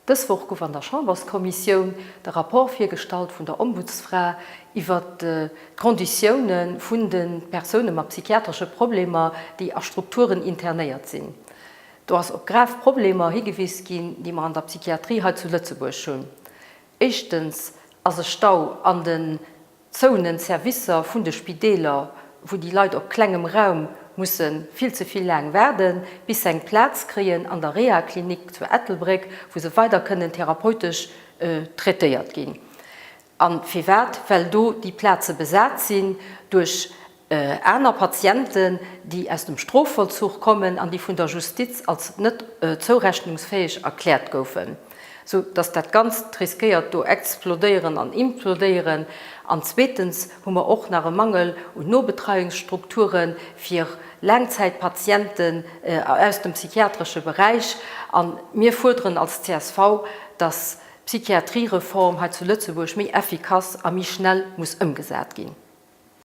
Dës Woch gouf an der Chamberskommissioun de Rapport virgestallt vun der Ombudsfra iwwert d'Konditioune vun de Persoune mat psychiatresche Problemer, déi a Strukturen internéiert sinn. Do ass op grav Problemer higewis ginn, déi mer an der Psychiatrie hei zu Lëtzebuerg hunn. Éischtens ass e Stau an den Zounen, Servicer vun de Spideeler, wou déi Leit op klengem Raum musse vill ze vill laang waarden, bis se eng Plaz kréien an der Rehaklinik zu Ettelbréck, wou se weider kënnen therapeutesch traitéiert ginn. A firwat? Well do déi Plaze besat sinn duerch aner Patienten, déi aus dem Strofvollzuch kommen an déi vun der Justiz als net zourechnungsfäeg erkläert goufen, sou datt dat Ganzt riskéiert do explodéieren an implodéieren. An zweetens hu mer och nach e Mangel un Nobetreiungsstrukture fir Laangzäitpatienten aus dem psychiatresche Beräich. A mir fuerderen als csv, datt d'Psychiatriereform hei zu Lëtzebuerg méi effikass a méi schnell muss ëmgesat ginn.